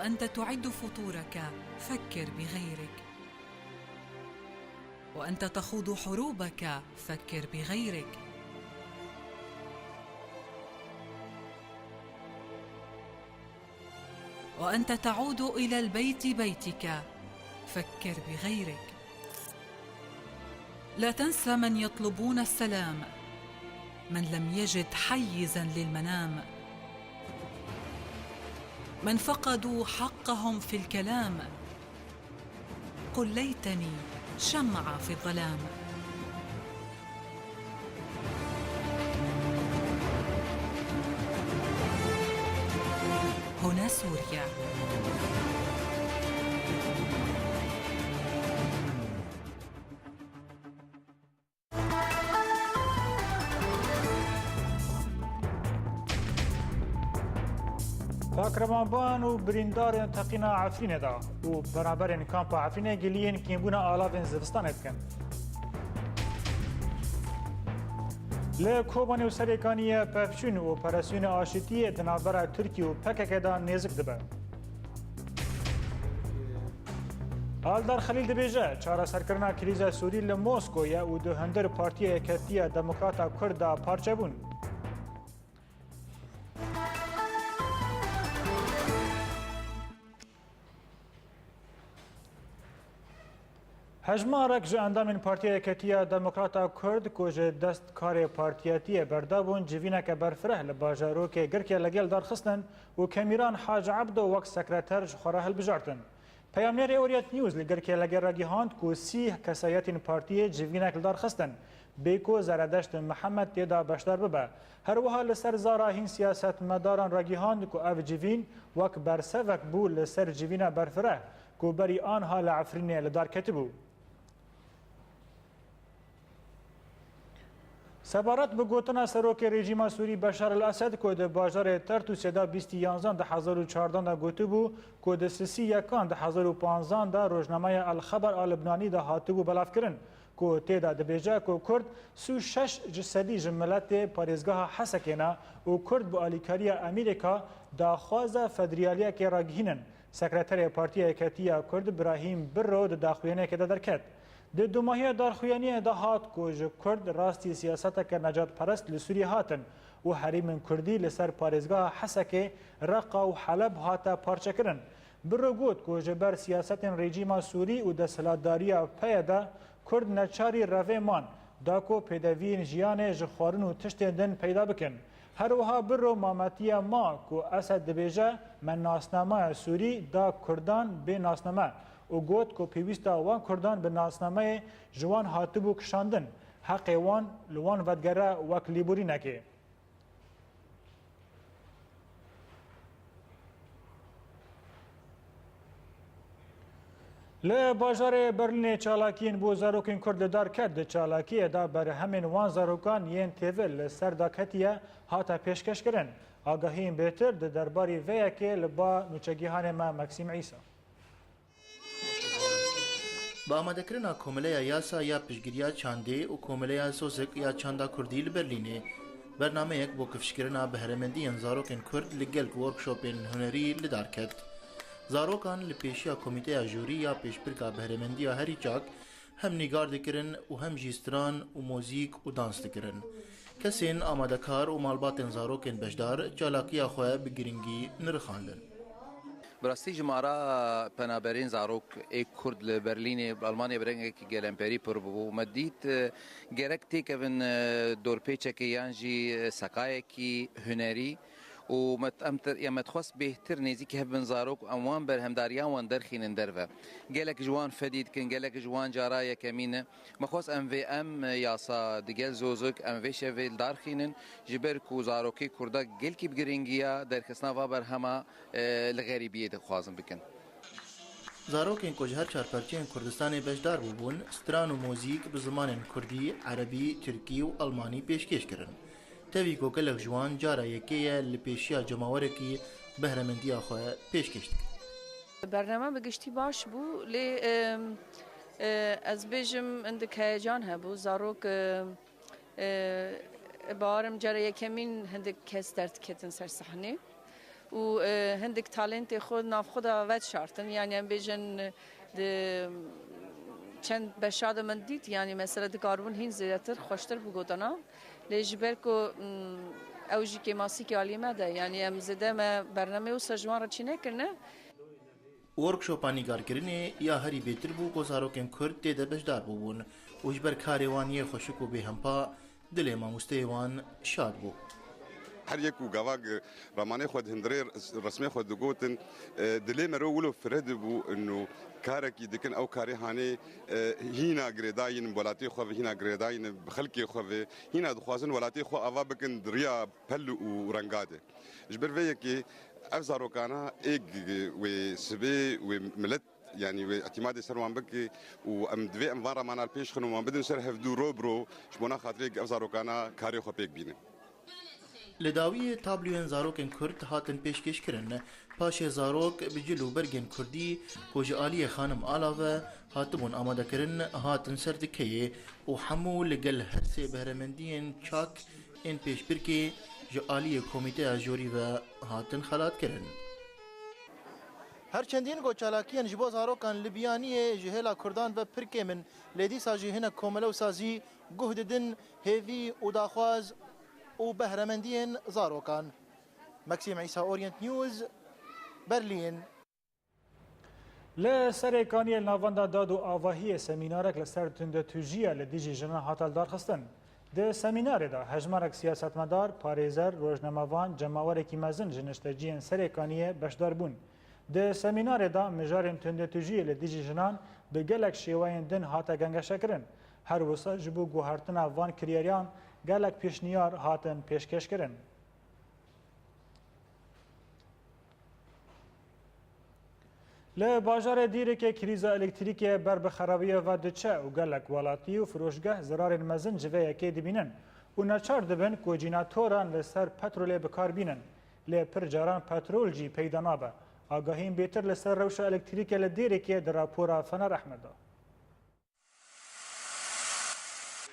وأنت تعد فطورك، فكر بغيرك. وأنت تخوض حروبك، فكر بغيرك. وأنت تعود إلى البيت بيتك، فكر بغيرك. لا تنسى من يطلبون السلام، من لم يجد حيزا للمنام، من فقدوا حقهم في الكلام. قل ليتني شمعة في الظلام. هنا سوريا. Pakrevanban û birîndarên teqîna Efrînê de û beraberên kampa Efrînê giliyên kêmbûna alavên zivistanê dikin. Li Kobanê û Serêkaniyê pevçûn û operasyonê aşitiyê di navbera Tirkiye û P K K de nêzik dibe. Aldar Xelîl dibêje, çareserkirina krîza Sûrî li Moskoyê û di hundir Partiya Yeketiya Demokrata Kurd de parçebûn. Hejmarek ji endamên Partiya Yeketiya Demokrata Kurd ku ji dest karê partiyetiyê berdabûn, civîneke berfireh li bajarokê Girkê li gel darxistin û Kemîran Hac Ebdo wek sekreter ji xwe re hilbijartin. Peyamnêrê Orient News li Girkê li gel re gihand ku sî kesayetên partiyê civînek li dar xistin, bê ku Zeredeşt Mihemed tê de beşdar bibe. Her wiha li ser zara hîn siyasetmedaran re gihand ku ev civîn wek bersevek bû li ser civîna berfireh ku berî anha li Efrînê li dar ketibû. Sebaret bi gotina serokê rejîma Sûrî Beşar el Esed ku di bajarê Tertûsê de bîstî yanzan di hezar û çardan de gotibû ku di sisî yekan di hezar û panzdan de rojnameya El Xeber a Libnanî de hatibû belavkirin ku tê de dibêje ku Kurd sî û şeş ji sedî ji miletê parêzgeha Hesekê ne û Kurd bi alîkariya Amerîka daxwaza federaliyekê ragihînin. Sekreterê Partiya Yeketiya Kurd Birahîm Birro di daxuyaniyekê de derket. Di dûmahiya darxuyaniyê de hat ku ji Kurd rastî siyaseteke necatperest li Sûriyê hatin û herêmên Kurdî li ser parêzgeha Hesekê, Reqa û Heleb hate parçekirin. Birro got ku ji ber siyasetên rejîma Sûrî û desthilatdariya P Y D Kurd neçarî revê man da ku pêdeviyên jiyanê ji xwarin û tiştên din peyda bikin. Her wiha Birro mametiya ma ku Esed dibêje, me nasnameya Sûrî da Kurdan bê nasname û got ku pêwîsta wan Kurdan bi nasnameyê ji wan hatibû kişandin, heqê wan li wan vedigere wek lêborînekê. Li bajarê Berlînê çalakiyên bo zarokên Kurd li dar ket. Di çalakiyê de berhemên wan zarokan yên têvil li ser daketiye hate pêşkêşkirin. Agahiyên bêtir di derbarê vê yekê li ba nûçegihanê me Maksîm Îsa. Bi amadekirina Komeleya Yasa ya Piştgiriya Çandê û Komeleya Sosik ya Çanda Kurdî li Berlînê, bernameyek bo kifşkirina behremendiyên zarokên Kurd li gel workshopên hunerî li dar ket. Zarokan li pêşiya Komîteya Jûrî ya Pêşbirka Behremendiya Herî Çak hem nîgar dikirin û hem jî stran û mozîk û dans dikirin. Kesên amadekar û malbatên zarokên beşdar çalakiya xwe bi giringî nirxandin. Bi rastî jimara penaberên zarok ê Kurd li Berlînê, Almanya bi rengekî gelemperî pir bû. Me dît, e, gerek têkevin, e, dorpêçekê yan jî, e, seqayekî hunerî û me, em te-, ya me dixwest bêhtir nêzîkî hev bin zarok û em wan berhemdariyan wan derxînin derve. Gelek ji wan fedî dikin, gelek ji wan cara yekemîn e. Me xwest em vê em, e, yasa digel zozik, em vê şevê li dar xînin, ji ber ku zarokê Kurda gelkî bi giringiya derxistina va berhema, e, li xerîbiyê dixwazin bikin. Zarokên ku ji her çar perçeyên Kurdistanê beşdar bûbûn, stran û muzîk bi zimanên Kurdî, Erebî, Tirkî û Almanî pêşkêş kirin. Tevî ku gelek ji wan cara yekê ye li pêşiya cemawerekî behremendiya xwe pêşkêş dikin. Bername bi giştî baş bû, lê, em, e, ez bêjim, hindik heyecan hebû. Zarok, e, e, bawerim cara yekemîn hindik kes derdiketin ser sahnê û, e, hindik talentê xwe nav xwe de vedişartin. Yanî em bêjin, e, di çend beşa de min dît, yanî mesela dikaribûn hîn zêdetir, xweştir bigotana. Lê ji ber ku, mm, ew jî kêmasîkê alî me de, yanî em zêde me bernameyê wisa ji wan re çênekirine. Workshopa nîgarkirinê ya herî bêtir bû ku zarokên Kurd tê de beşdar bûbûn û ji ber karê wan yê xweşik û bêhempa dilê mamosteyê wan şad bû. Her yek û gava ramanê xwe di hundirê resmê xwe digotin, e, dilê mero wilo fire dibû û karekî dikin, ew karê hanê, e, hîna girêdayîn welatê xwe ve, hîna girêdayîn bi xelkê xwe ve, hîna dixwazin welatê xwe ava bikin di riya pel û renga de. Ji ber vê yekê ev zarokana êk wê sibê wê milet, yanî wê îtîmadê ser wan bike û em divê em van ramana li pêş xin û wan bidin ser hevdû ro bi ro ji bona xatirê ev zarokana karê xwe pêk bînin. Li dawiyê tabloyên zarokên Kurd hatin pêşkêşkirin. Paşê zarok bi cil û bergên Kurdî ku ji aliyê xanim Ala ve hatibûn amadekirin, hatin ser dikeyê û hemû li gel her sê behremendiyên çak ên pêşbirkê ji aliyê Komîteya Jorî ve hatin xelatkirin. Her çendîn ku çalakiyên ji bo zarokan li biyaniyê ji hêla Kurdan ve pir kêm in, lê dîsa jî hinek komele û sazî guh didin hêvî û daxwaz û behremendiyên zarokan. Maxim Îsa, Orient News, Berlîn. Li Serêkaniyê li navenda dad û avahiyê semînarek li ser tundetûjiya li dijî jinan hate lidarxistin. Di semînarê de hejmarek siyasetmedar, parêzer, rojnamevan, cemawerekî mezin ji nişteciyên Serêkaniyê beşdar bûn. Di semînarê de mijarên tundetûjiyê li dijî jinan bi gelek şêweyên din hate gengeşekirin. Her wisa ji bo guhertina van kiryariyan gelek pêşniyar hatin pêşkêşkirin. Li bajarê Dîrikê krîza elektrîkê ber bi xerabiya ve diçe û gelek welatî û firoşgeh zirarên mezin ji vê yekê dibînin û neçar dibin ku cînatoran li ser petrolê bi kar bînin. Lê pir caran petrol jî peyda nabe. Agahiyên bêtir li ser rewşa elektrîkê li Dêrikê di rapora Fener Ehmed de.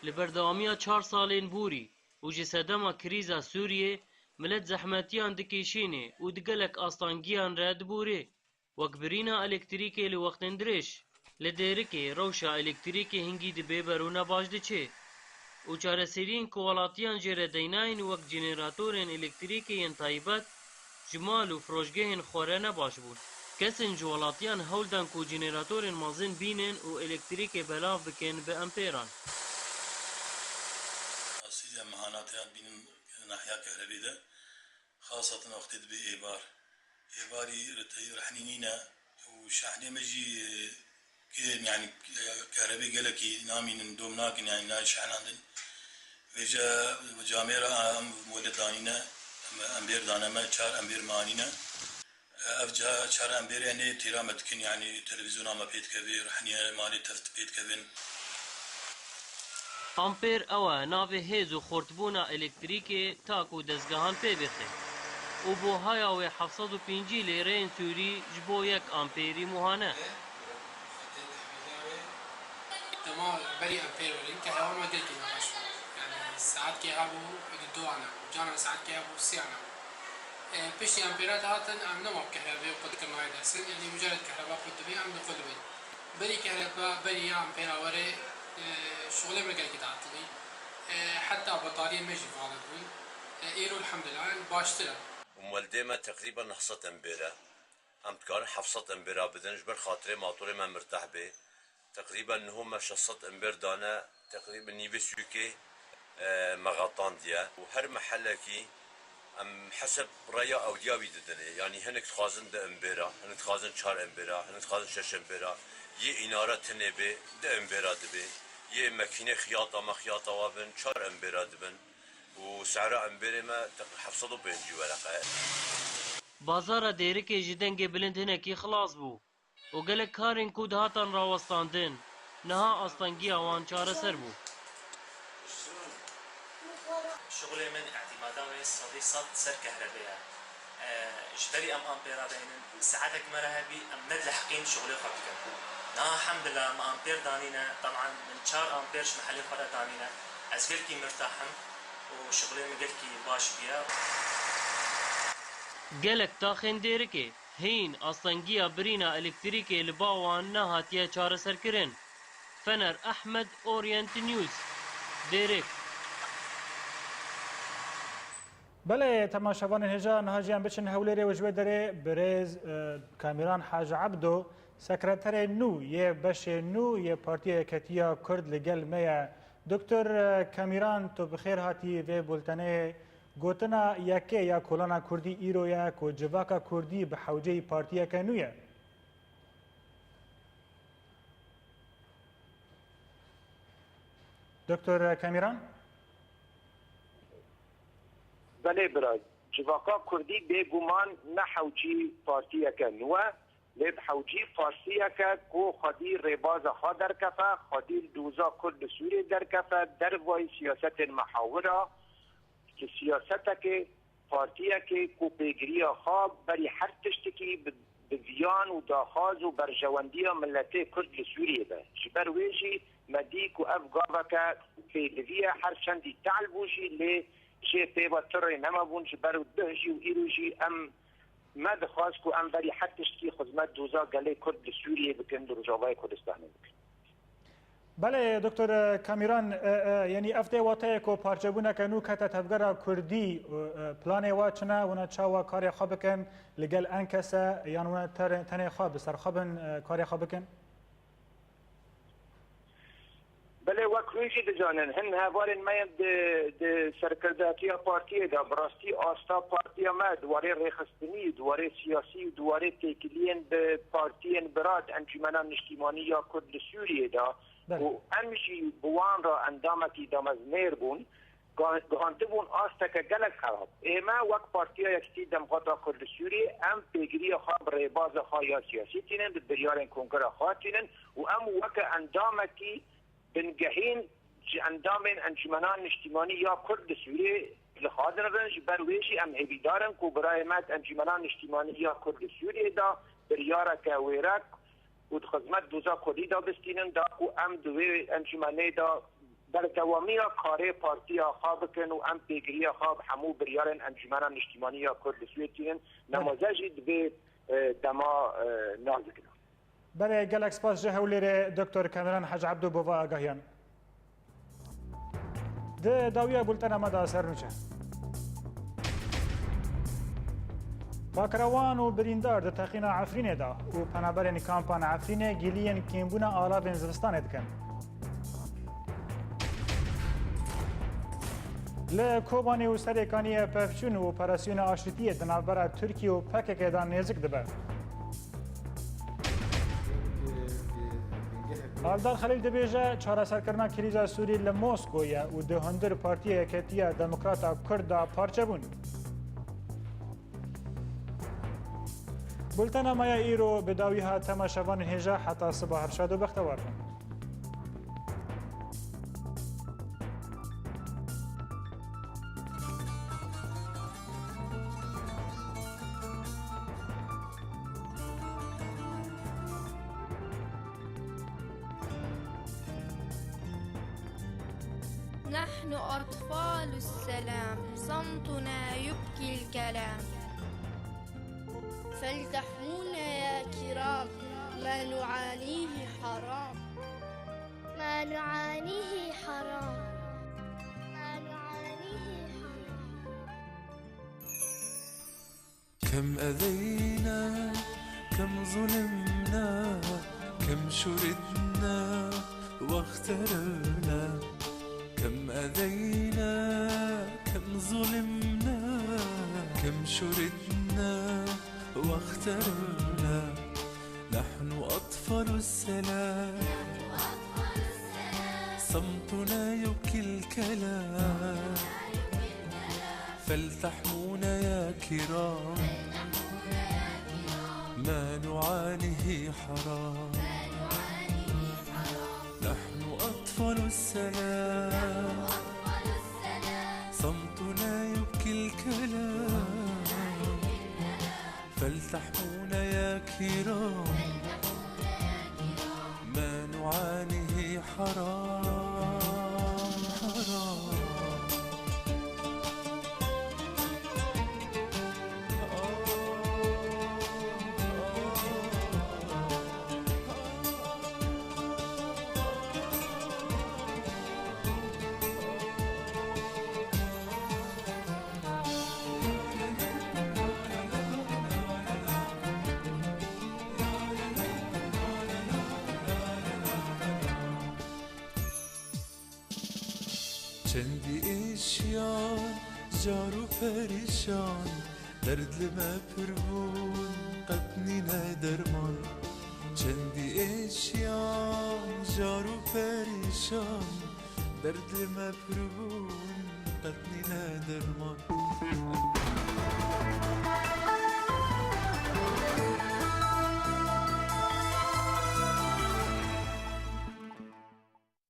Li berdewamiya çar salên borî û ji sedema krîza Sûriyê, milet zehmetiyan dikêşînê û di gelek astangiyan re diborê, wek birîna elektrîkê li wextên dirêj. Li Dêrikê rewşa elektrîkê hingî dibe ber û nebaş diçê û çareseriyên ku welatiyan jê re deynayên wek cîneratorên elektrîkê yên taybet ji mal û firoşgehên xwe re nebaş bûn. Kesên ji welatiyan hewl dan ku cîneratorên mezin bînin û elektrîkê belav bikin bi empêran. Asî em mehana tê bînin nahiya kehrebê de, xaseten wextê dibe êvar. Êvarî riteyî rehnî nîne û şehnê me jî, e, kêm, yanî, e, kehrebê gelekî namînin, dom nakin, yanî nayê şehnandin. Vêca camêra em wele danîne, em, empêr dane me, çar empêr me anîne. Ev ca çar empêrê nê têra me dikin, yanî televîzyona me pê dikeve, rehniyê malê tev pê dikevin. Ampêr ew e navê hêz û xurtbûna elektrîkê ta ku dezgehan pê bixe û buhaya wê heft sed û pêncî lîreyên sûrî ji bo yek ampêrî muhane. Dema berî em pê werin, kehrewa me gelkî nexweş bû. Yanî saetkê hebû, wekî duan hebû, carna saetkê hebû, sêyan hebû. E, piştî em pêra dihatin, em nema bi kehrebe qut kirnayê dersin, yanî mucared kehreba qut dibê, em diqulibin. Berî kehreba, berî ya em pêra were, e, şixulê me gelkî dihatinî. E, heta betaliyên me jî vala dibûn. E, îro elhamdulillah, em baştir e. Û meldê me teqrîben neh sed em bêre. Em dikarin heft sed embêra bidin, ji ber xatirê matorê me mirteh bê. Teqrîben niho me şeş sed embêr dane, teqrîben nîvê sûkê, e, me xetandiye. Û her mehelekî em heseb reya ewliya wî didinê. Yanî hinek dixwazin du embêra, hinek dixwazin çar embêra, hinek dixwazin şeş embêra. Yê înare tinê bê, du embêra dibê. Yê mekînê xiyata me, xiyata wa bin, çar embêra dibin. Û sehra embêrê me teqrîben heft sed û pêncî wereqe ye. Bazara Dêrikê ji dengê bilind hinekî xilas bû û gelek karên ku dihatan rawestandin, niha astengiya wan çareser bû. Şixulê min, îtîmada wê sedî sed ser kehrebê ye. E, ji berî em ampêra deynin, saetek me re hebî, em ne dileheqîn şixulê xwe bikin. Niha, hemdillah, me ampêr danîne, teban min çar ampêr ji mehelê xwe re danîne. Ez gelkî mirtah im û şixulê min gelkî baş bûye. Gelek taxên Dêrikê hîn astengiya birîna elektrîkê li ba wan nehatiye çareserkirin. Fener Ehmed, Orient News, Dêrik. Belê, temaşevanên hêja, niha jî em biçin Hewlêrê û ji wê derê birêz, e, Kamîran Hacî Ebdo, sekreterê nû yê beşê nû yê Partiya Yeketiya Kurd li gel me ye. Doktor, e, Kamîran, tu bi xêr hatî vê bultenê. Gotina yekê ya kolana kurdî îro ye ku civaka kurdî bi hewceyî partiyeke nû ye. Doktor Kamîran? Belê bira, civaka kurdî bêguman ne hewcî partiyeke nû e, lê bi hewcî partiyeke ku xwedî rêbaza xwe derkefe, xwedî li doza kurd li Sûriyê derkefe, dervayî siyasetên mehawira, ji siyasetekê, partiyekê ku pêgiriya xwe berî her tiştekî bi, bi viyan û daxwaz û berjewendiya miletê kurd li Sûriyê be. Ji ber wê jî me dî ku ev gaveke pêdivî ye, her çendî tehl bû jî, lê jê pê ve tu rê nemabûn. Ji ber duh jî û îro jî em me dixwest ku em berî her tiştekî xizmet doza gelê kurd li Sûriyê bikin, li Rojavayê Kurdistanê bikin. Belê, Doktor Kamîran, e, e, yanî ev tê wateyê ku parçebûneke nû kete tevgera kurdî, e, e, planê wa çi ne, wina çawa karê xwe bikin, li gel enkese, yan wina ter-, tenê xwe bi ser xwe bin, e, karê xwe bikin? Belê, wek hûn jî dizanin, hin hevalên me yên di, di serkirdatiya partiyê de, bi rastî asta partiya me di warê rêxistinî, di warê siyasî û di warê têkiliyên bi partiyên bira di Encûmena Niştîmanî ya Kurd li Sûriyê de, Belê. Û em jî bi wan re endamekî damezmêr bûn, ga-, gihantibûn asteke gelek xerab. Ême wek Partiya Yekitî Demokrata Kurd li Sûriyê, em pêgiriya xwe bi rêbaza xwe ya siyasî tînin, bi biryarên kongreya xwe tînin û em weke endamekî bingehîn ji endamên Encûmena Niştîmanî ya Kurd li Sûriyê li xwe dinivin. Ji ber wê jî em hêvîdar in ku birayê me di Encûmena Niştîmanî ya Kurd li Sûriyê de biryareke wêrek û di xizmet doza kurdî de bistînin, da ku em di wê encûmenê de berdewamiya karê partiya xwe bikin û em pêgiriya xwe bi hemû biryarên Encûmena Niştîmanî ya Kurd li Sûriyê tînin. Belê. Nemaze jî di vê, e, dema, e, nas dikin. Belê, gelek spas ji Hewlêrê Doktor Kamîran Hacî Ebdo bo va agahiyan. Di dawiya bultena me de sernûçe. Bakirewan û birîndar di texîna Efrînê de û penaberên kampan Efrînê giliyên kêmbûna alavên zivistanê dikin. Li Kobanê û Serêkaniyê pevçûn û operasyona aşitiyê di navbera Tirkiye û P K K de nêzik dibe. Aldar Xelîl dibêje, çareserkirina krîza Sûrî li Moskoyê ye û di hundir Partiya Yeketiya Demokrata Kurd de parçe bûn. Bultena me ya îro bi dawî hat, temaşevanên hêja, heta siba her şad û bextewar bin. نحن أطفال السلام، صمتنا يبكي الكلام. فالتحمونا يا كرام، ما نعانيه حرام. ما نعانيه حرام. ما نعانيه حرام. Kim edeyne كم ظلمنا، كم شردنا واغتربنا، كم أذينا، كم ظلمنا، كم شردنا واغتربنا. نحن أطفال السلام، صمتنا يبكي الكلام. فالتحمونا يا كرام، ما نعانيه حرام. نحن أطفال السلام، صمتنا يبكي الكلام. فالتحمونا يا كرام، ما نعانيه حرام، حرام. Çendî êşiyan, jar û perîşan, derd li me pir bûn, qet nîne derman. Çendî êşiyan, jar û perîşan, derd li me pir bûn, qet nîne derman.